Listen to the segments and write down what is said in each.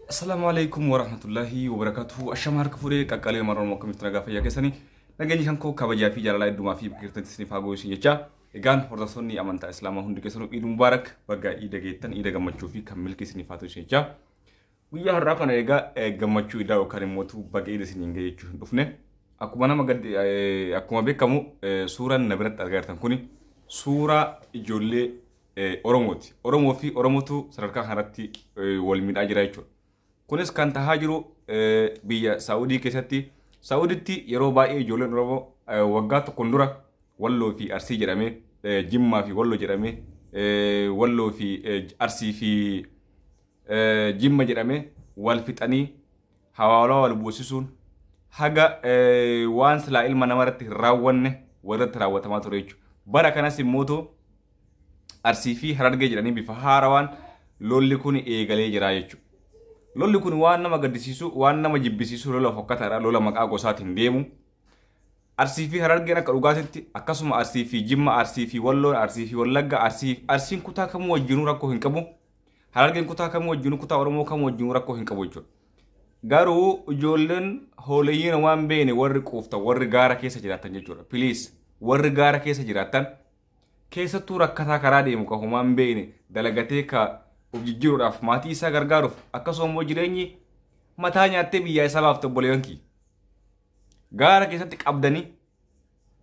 Assalaamu alaikum warahmatullahi wabarakatuhu. Ashama harka fuudhee qaqqaalee ilmaan Oromoo, akkamitti nagaa fayyaa keessanii? Nageenyi kan koo kabajaa fi jaalalaa heddumaa fi biqiltoota isiniif haa ga'u isin jecha. Egaan hordoftoonni amantaa Islaamaa hundi keessanuu Iid Mubaarak, bagga Iida geettan, Iida gammachuu fi kan milkii isiniif haa ta'u isin jecha. Guyyaa har'aa kana egaa gammachuu Iidaa yookaan immoo baga Iida isiniin ga'e jechuu hin dhufne. Akkuma nama gaddi akkuma beekamu suuraan na biratti argaa jirtan kuni suuraa ijoollee Oromooti. Oromoo fi Oromootu sadarkaa kanarratti wal miidhaa jira jechuudha. Kunis kan tahaa jiru biyya Saa'udii keessatti. Saa'uditti yeroo baay'ee ijoolleen Oromoo waggaa tokkoon dura Walloo fi Arsii jedhamee, Jimmaa fi Walloo jedhamee, Walloo fi Arsii fi Jimma jedhamee wal fixanii hawaalaa wal buusisuun haga waan silaa ilma nama irratti hin raawwanne walirratti raawwatamaa ture jechuudha. Bara kanas immootu Arsii fi Harargee jedhanii bifa haarawaan lolli kun eegalee jira jechuudha. Lolli kun waan nama gaddisiisu, waan nama jibbisiisu, lola fokkataadha. Lola maqaa gosaatiin deemu. Arsii fi Harargeen akka dhugaatitti akkasuma Arsii fi Jimma, Arsii fi Walloon, Arsii fi Wallagga, Arsiin kutaa kamuu wajjinuu rakkoo hin qabu. Harargeen kutaa kamuu wajjinuu, kutaa Oromoo kamuu wajjinuu rakkoo hin qabu jechuudha. Garuu ijoolleen hooleyyiin waan beene warri quuftan, warri gaara keessa jiraatan jechuudha. Please, warri gaara keessa jiraatan, keessattuu rakkataa karaa deemu ka homaan beene dalagatee ka of jijjiiruudhaaf, maatii isaa gargaaruuf, akkasuma immoo jireenyi mataa nyaattee biyyaa isaa baafte, obboleeyyan kiyya. Gaara keessatti qabdanii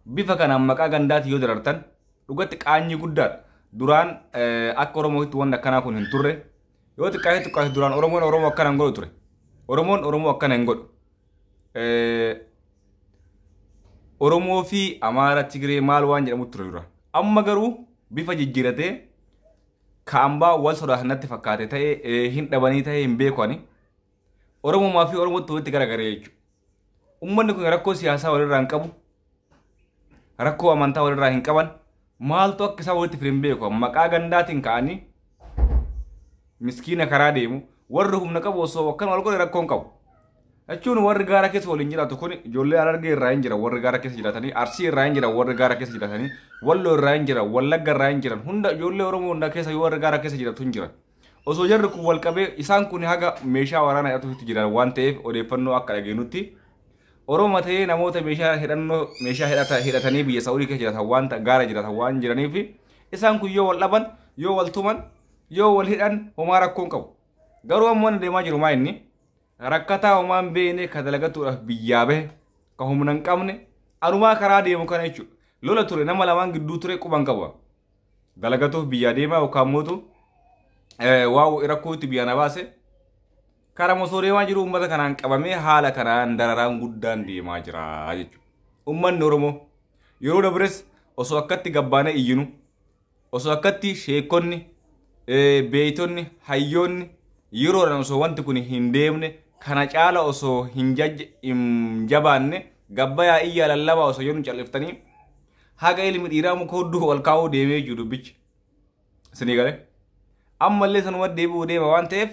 bifa kanaan maqaa gandaati yoo darartan dhugatti qaanyii guddaadha. Duraan akka Oromootti wanti akkanaa kun hin turre. Yoo xiqqaate xiqqaate duraan Oromoon Oromoo akkana hin godhu ture. Oromoon Oromoo akkana hin godhu. Oromoo fi Amaara, Tigree maal waan jedhamu ture dura. Amma garuu bifa jijjiiratee ka ambaa wal sodaatan natti fakkaate ta'ee hin dhabanii ta'ee hin beeku ani. Oromomaa fi Oromootti walitti garagaree jechuudha. Uummanni kun rakkoo siyaasaa walirraa hin qabu. Rakkoo amantaa walirraa hin qaban. Maaltu akka isaan walitti fide hin beeku. Maqaa gandaatiin ka'anii miskiina karaa deemu, warri humna qabu osoo akkana wal godhe rakkoo hin qabu. Jechuun warri gaara keessa waliin jiraatu kun ijoollee Harargee irraa hin jiran, warri gaara keessa jiraatanii Arsii irraa hin jiran, warri gaara keessa jiraatanii Walloo irraa hin jiran, Wallagga irraa hin jiran, hunda ijoollee Oromoo hunda keessa yoo warri gaara keessa jiraatu hin jiran. Osoo jarri kun wal qabee, isaan kun haga meeshaa waraanaa hidhatutti jiran waan ta'eef, odeeffannoo akka dhageenyutti Oromoo ta'ee namoota meeshaa hidhannoo meeshaa hidhata hidhatanii biyya Saa'udii keessa jiraatan waan gaara jiraatan waan jiraniif, isaan kun yoo wal dhaban, yoo wal tuman, yoo wal hidhan homaa rakkoo hin qabu. Garuu ammoo inni deemaa jiru maa inni rakkataa homaa hin beekne ka dalagatuudhaaf biyyaa bahe, ka humna hin qabne, anumaa karaa deemu kana jechuudha. Lola ture nama lamaan gidduu ture quba hin qabu. Dalagatuuf biyyaa deemaa yookaan mootu waa rakkoo itti biyyaa na baase karaa osoo deemaa jiru uummata kanaan qabamee haala kanaan dararaan guddaan deemaa jira jechuudha. Uummanni Oromoo yeroo dabres osoo akkatti gabbaanee iyyinu, osoo akkatti sheekonni, beeytonni, hayyoonni yeroodhaan osoo wanti kun hin deemne kana caala osoo hin jabaanne gabbayaa iyyaa lallabaa osoo jennu calliftanii haga ilmi dhiiraa muka hudduu wal kaa'uu deemee jiru dubbichi. Isinii galee? Ammallee sanuma deebi'uu deema waan ta'eef,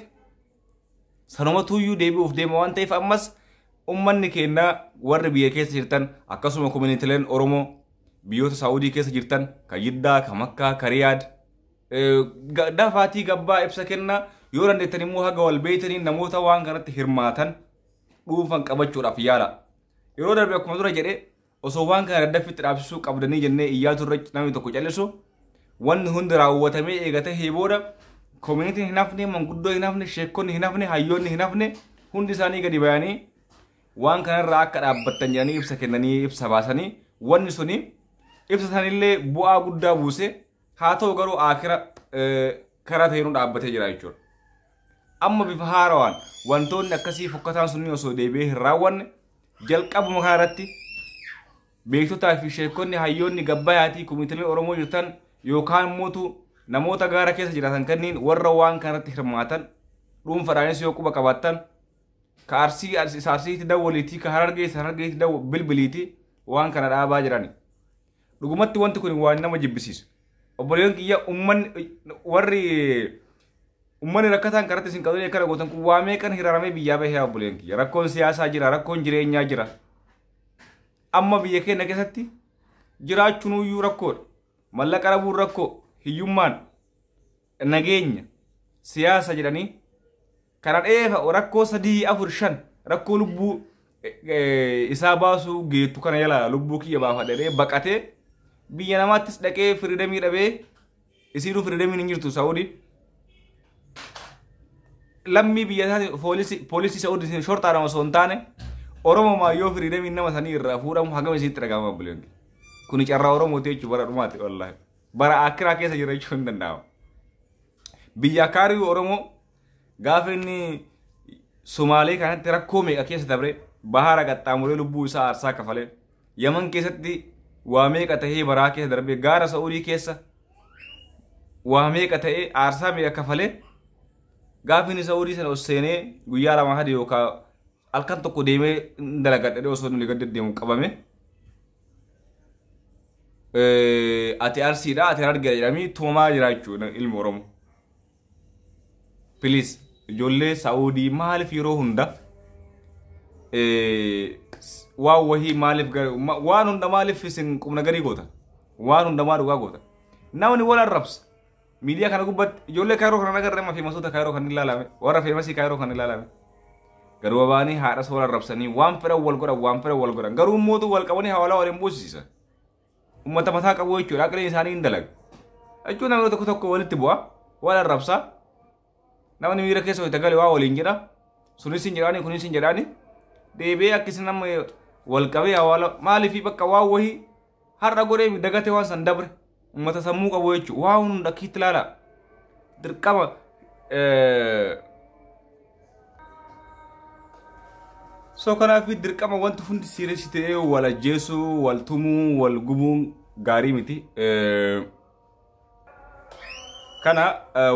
sanuma tuyyuu deebi'uuf deema waan ta'eef, ammas ummanni keenya warri biyya keessa jirtan, akkasuma koominiitileen Oromoo biyyoota Saa'udii keessa jirtan, ka Jiddaa, ka Makkaa, ka Riyaad, dafaatii gabbaa ibsa kennaa. Yoo dandeettan immoo haga wal beeytanii namoota waan kanatti hirmaatan dhuunfan qabachuudhaaf yaala. Yeroo darbe akkuma dura jedhee osoo waan kana daddaffitti dhaabsisuu qabdanii jennee iyyaa turre, namni tokko callisu wanni hundi raawwatamee eega tahee booda koominitiin hin hafne, manguddoo hin hafne, sheekonni hin hafne, hayyoonni hin hafne, hundi isaanii gadi bayanii waan kanarraa akka dhaabbattan jedhanii ibsa kennanii ibsa baasanii, wanni suni ibsa sanillee bu'aa guddaa buuse. Haa ta'u garuu akira karaa ta'een dhaabbatee jira jechuudha. Amma bifa haarawaan wantoonni akkasii fokkataan sunni osoo deebi'ee hin raawwanne jalqabuma kanarratti beektotaa fi sheekonni, hayyoonni gabbayaatii koominiitilee Oromoo jirtan yookaan mootu namoota gaara keessa jiraatan kanneen warra waan kanarratti hirmaatan dhuunfaadhaanis yoo quba qabaattan, ka Arsii isa Arsiitti dawwaliitii, ka Harargee isa Harargeetti bilbiliitii waan kana dhaabaa jirani. Dhugumatti wanti kun waan nama jibbisiisu. Obboleeyyan kiyya, uummanni warri uummanni rakkataan karatti isin qabanii akkana gootan kun waa meeqan hiraramee biyyaa bahee? Obboleeyyan kiyya, rakkoon siyaasaa jira, rakkoon jireenyaa jira. Amma biyya keenya keessatti jiraachuun iyyuu rakkoodha. Mallaqa dhabuun rakkoo, hiyyummaan, nageenya, siyaasa jedhanii Kana dheefa rakkoo 3 4 5 rakkoo lubbuu isaa baasuu geettu kana jala lubbuu kiyya baafadhee baqatee biyya namaattis dhaqee freedomii dhabee isiinuu freedomiin hin jirtu Saa'udii. Lammii biyya isaati poolisii Saa'udii shorxaadhaan osoo hin taane Oromoo maayyoo freedomiin nama sanii irraa fuudhamu hagam isiitti dhagahama obboleeyyan. Kuni carraa Oromooti jechuun bara dhumaati wallaahi. Bara akiraa keessa jira jechuun hin danda'amu. Biyya akaarii Oromoo gaafa inni Sumaalee kanatti rakkoo meeqa keessa dabre bahara qaxxaamuree lubbuu isaa aarsaa kafalee Yaman keessatti waa meeqa tahee baraa keessa darbee gaara Sa'uudii keessa waa meeqa ta'ee aarsaa meeqa kafalee gaafa inni Sa'uudii sana ol seenee guyyaa 2 3 yookaan halkan tokko deemee dalagadhee osoo inni gad deddeemu qabame. Ati Arsiidha ati Harargee jedhamii tumamaa jira jechuudha ilmi Oromoo. Please ijoollee Saa'udii maaliif yeroo hunda waan wahii maaliif waan hunda maaliif isin qubna garii goota waan hunda maa dhugaa goota namni wal arrabsa miidiyaa kana gubbatti ijoollee Kaayiroo kana agarre amma famousota Kaayiroo kan ilaalame warra famousii Kaayiroo kan ilaalame garuu babaanii haadhas wal arrabsanii waan fedhan wal godhan waan fedhan wal godhan garuu mootu wal qabanii hawaalaa waliin buusisiisan ummata mataa qabu jechuudha aqliin isaanii hin dalagu jechuun namni tokko tokko walitti bu'a wal arrabsa namni miira keessa wayita gale waa waliin jedha sunis hin jedhaani kunis hin jedhaani deebi'ee akkasii nama wal qabee hawaala maaliif bakka waan wahii har'a godhee dagatee waan san dabre ummata sammuu qabu jechuudha waan hunda akkiitti ilaala dirqama so kanaaf dirqama wanti hundi serious ta'ee wal ajjeesuu wal tumuu wal gubuun gaarii miti. Kana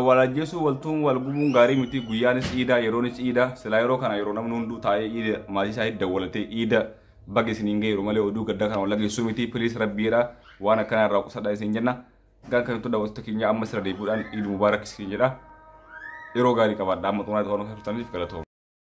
wal ajjeesuu wal tumuu wal gubuun gaarii miti guyyaanis iidaa yeroonis iidaa silaa yeroo kana yeroo namni hunduu taa'ee iida maatii isaa hidda walatee iida baga isiniin ga'e yeroo malee oduu gaddaa kana wal dhageessuu miti please rabbiidha waan akkanaa irraa qusadhaa isin jenna gaan kan daawwattoota keenya amma sirra deebi'uudhaan Iid Mubaarak isin jedha yeroo gaarii qabaadha amma xumuraa ta'uu turtaniif galatooma.